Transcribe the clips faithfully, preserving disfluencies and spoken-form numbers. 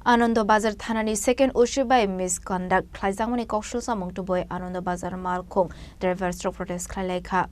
Anando Bazar thanani second O C bai misconduct khlaijakmani koksul samung tubui Anando Bazar malkhung drivers rok protest khlai lai kha.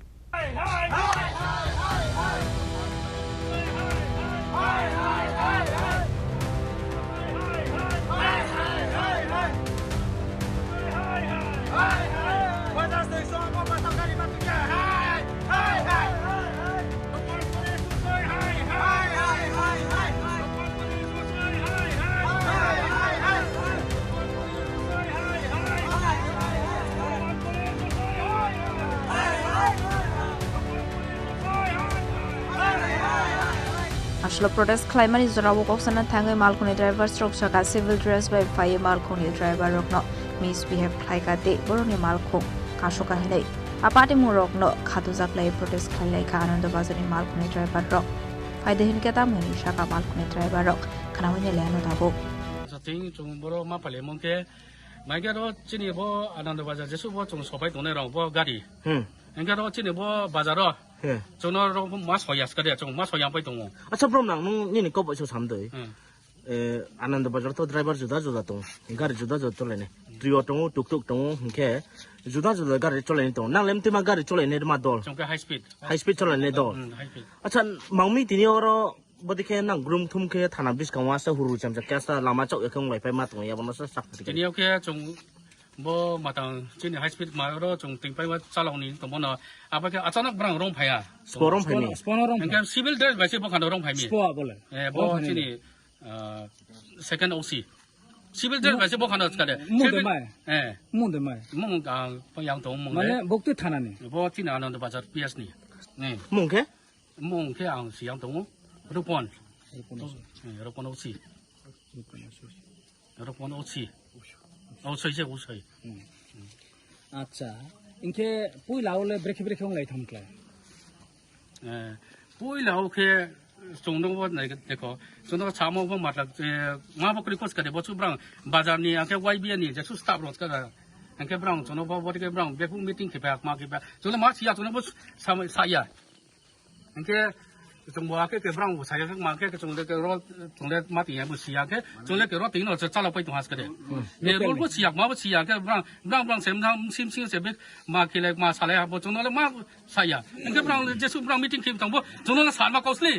Aswk protest khlaimani jorao kok sana thangwi malkhungni drivers rok saka civil dress bai phaiwi malkhungni driver rokno misbehave khlaikha tei borokni malkhung kasukha hinwi. A patimung rokno khatujak lai protest khlai lai kha Anando Bazarni malkhungni driver rok. Phaide hinkhe tamoni saka malkhungni driver rok khnaui nai lai ano tabuk. Sating chung boro ma pale mong khe, mai khe ro chini bo Anando Bazar jesu bo chung sopai tongnai rok bo gari. Hmm. Hingke ro chini bo bazar ro. Hmm. Chung no ro ma soya skade, chung ma soya pai tongo. Acha bro, nang nung nini kok bai so sam doi. Hmm. Eh, Anando Bazar to driver juda juda tongo, gari juda juda cholainai. Trio tongo, tuk tuk tongo, hinkhe juda juda gari cholainai tongo. Nang lem tima gari cholainai ma dol? Chwng khe high speed. High speed cholainai dol. Hmm, high speed. Acha, mangmi tini oro bodi khe nang grum thum khe thana bwskango asa huru chamsa khe asa lama chok ya khe wng lai pai ma tongo ya bono sa sak. Tini o khe chwng bo matang chini high speed ma oro chwng ting pai ma chalok ni tongbo no. Abo khe achanak brang rom phaiya. Spo rom phaini? Spo no rom phai. Hingke civil dress bai se bo khano rom phaini. Spo abole. Eh, bo chini, ah, second O C. Civil dress bai se bo khano skade. Mung de mai. Eh. Mung de mai. Mung ang yang tong mung de. Mane bokti thana ni. Bo chini Anando Bazar P S ni. Eh. Mung khe? Mung khe ang siyang tongo. Rupon. Rupon O C. Eh, Rupon O C. Rupon O C. Rupon O C. O C se O C. Hmm. Acha. Inke puila ole brekhe brekhe wng lai tham khlai. Eh, puila o khe chwng nw bo nai dekho. Chwng nw samo bo matla, eh, ma bo kwrwi kos kare bo chu brang bazar ni angke Y B A ni je su staff rok ka. Angke brang chwng nw bo bo ke brang bephu meeting khe ba ma khe ba. Chwng nw ma siya chwng nw bo sa, sa ya. Hingke chwng bo akhe ke brang bo saya khe ma khe chwng le ke ro chwng le ma tiya bo siya khe chwng le ke ro tino cha chala pai tong has kare. Ne rol bo siya ma bo siya khe brang brang brang sem nam sim sim se bek ma khe le ma sale ha bo chwng le ma saya. Hingke brang jesu brang meeting khe tong bo chwng le sa ma kosli.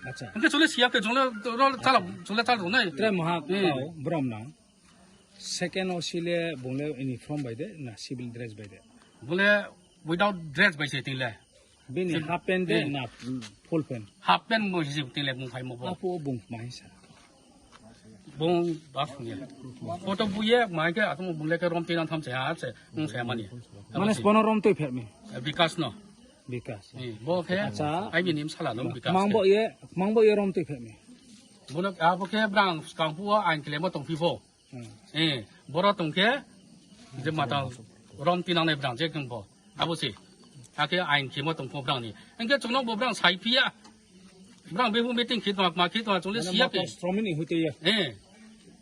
Acha. Hingke chwng le siya khe chwng le ro chala chwng le chala nai. Tre maha kau brom na. Second O C le bung le uniform bai de na civil dress bai de? Bung le without dress bai se ting le. Bini half pant de na full pant? Half pant mo hisi ting le bung phai mo bo. Apo bung mai sa. Bung bak ni. Photo bu ye mai ke atum bung le ke rom tinang tham se ha se bung se mani. Mane spono rom tui pher mi? Bikas no. Bikas. Ni bo ke. Acha. Ai mi nim sala no Bikas. Mang bo ye, mang bo ye rom tui pher mi? Bono abo ke brang skang pu ain kle mo tong pi bo. Hmm. Eh, boro tongkhe je mata rom tinangnai brang je kengbo. Abo se. Ake ain khemo tongkho brang ni. Engke chwngno bo brang sai phiya. Brang bebu meeting khit ma, ma khit ma chwngle siya ke. Stromini huite ya. Eh.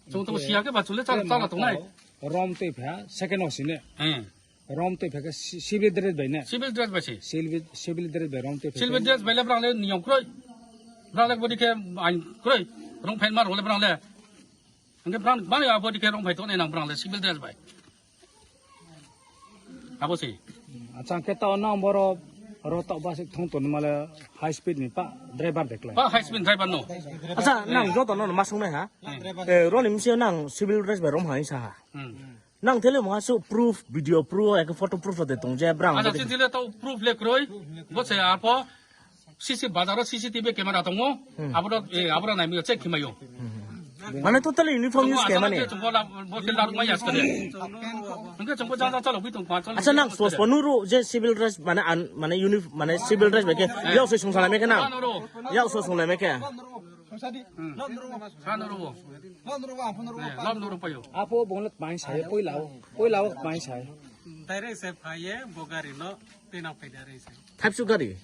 Chwng to siya ke ba chwngle chala, chala tongnai. Rom tei pha second o sine. Eh. Rom tei pha ke si-, civil dress bai ne. Civil dress bai se. Civil, civil dress bai rom tei pha. Civil dress bai le brang le niyom kroi. Brang le bodi ke ain kroi. Rong phen mar hole brang le. Hingke brang bani abo dike rong phai tongnai nang brang le civil dress bai. Abo se. Acha, hingke tao nang boro ro tok basik thong toni male high speed ni pa driver de klai. Pa high speed driver no. Acha, nang joto no ma sung nai ha? Eh, roni misi nang civil dress bai rom hai sa ha. Hmm. Nang tele mo ha su proof, video proof, eke photo proof de tong je brang. Acha, chini le tao proof le kroi. Bo se apo. C C bazar o C C T V camera tongo. Hmm. Aboro, eh, aboro nai mio check khimayo. Hmm. Mane totally uniform use khe mani. Chungbo la, bo khe laruk mai yas kare. Hingke chungbo jang jang chalo bi tong pa chalo. Acha nang bi tong pa. Sospo nuru je civil dress mane an, mane uni, mane civil dress bai khe. Eh. Yau se sung salai me khe nang. Ano ro. Yau se sung lai me khe. Hmm. Ano ro. Eh, lam no ro payo. Apo bonglek mai sai, poilao, poilao mai sai. Direct se phaye bo gari no tena phai direct se. Thapsu gari.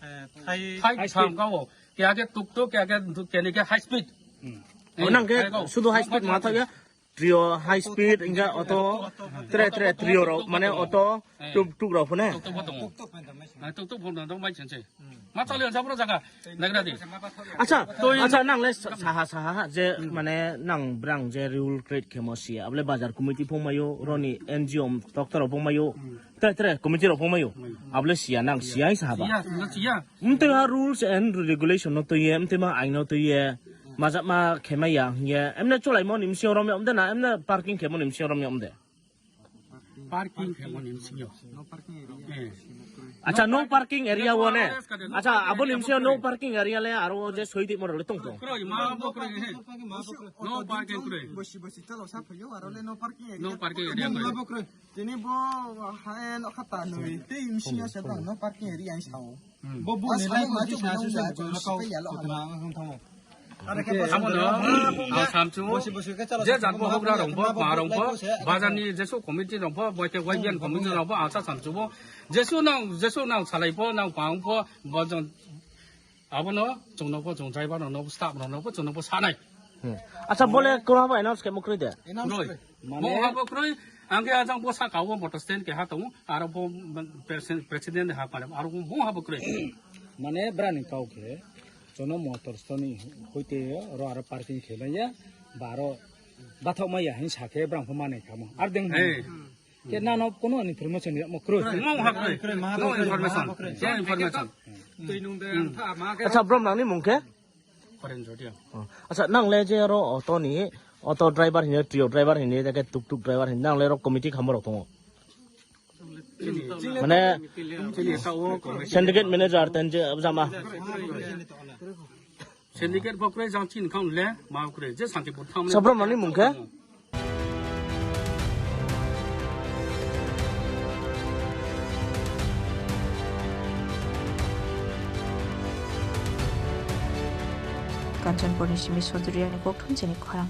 Eh, thai. Thai thai sam kau. Kya ke tuk tuk, kya ke tuk, kya ni ke high speed. Hmm. Eh, oh, nang ke thai kau. Sudu high speed ma thak ya. Trio high speed, hingga auto, tre, tre, trio rok, mane auto, eh, tuk tuk rok phone. Tuk tuk bo tongo. Tuk tuk phone tongo. Ah, tuk tuk phone tongo, mai chense. Hmm. Ma chali ang sabro jaga. Nagra di. Acha, to acha, nang le sa-, saha, saha, ha, je, mane, nang brang je rule create khemo siya. Abole bazar committee phung mayo, roni N G O doctor phung mayo. Tre, tre, committee rok phung mayo. Abole siya, nang siya hai saha ba. Siya, siya, siya. Mte ha rules and regulation no to ye, mte ma ain no to ye. Maja ma khema ya, ye. Emne cholai mo nim siya rom ya, mte na, emne parking khemo nim siya rom ya, mte. Parking khe moni msingyo. Eh. Acha, no parking area wo ne. Acha, abo nimsio no parking area le aro je soi di moro le tong tong. Kroi, ma bo kroi he. No parking kroi. Bosi bosi chalo sa phayo aro le no parking area. No parking area kroi. Ma bo kroi. Tini bo ha no khata noi. Te imsingyo se bang no parking area ang sao. Bo bo ni lai ko sa sa sa ko ko ko na ang thamo. Abono, ang samsu, je jat bohok rok bo, ma rok bo, bazar ni jesu committee rok bo, boite Y B N committee rok bo, ang sa samsu bo, jesu nang, jesu nang salai bo, nang pang bo, bo jong, abono, chwng no bo, chwng driver rok no bo, staff rok no bo, chwng no bo sanai. Hmm. Acha, bole kura bo announce khe mukroi de. Kroi. Mane mo ha bo kroi, ang khe ajang bo saka o motor stand keha tongo, aro bo president, president ha pare, aro bo ha bo kroi. Mane brani kau khe, jono motor stand ni hoite ro aro parking khelaiya, baro bathok maya hin sakhe brang pho manai kamo. Ar deng. Eh. Ke na no kono information ya mo kroi. Mo ha kroi. Mo information. Mo information. Twi nung de ang tha ma khe. Acha, brom nangni mung khe? Foreign Jodiang. Oh. Acha, nang le je aro auto ni, auto driver hini, trio driver hini, jake tuk tuk driver hini, nang le ro committee khamorok tongo. Mane, syndicate manager ten je jama. Syndicate bo kroi jang chin khang le, ma kroi, je santi pur tham le. Sabro mani mung khe? Kanchanpurni simi Soduriani kokthum chini khorang.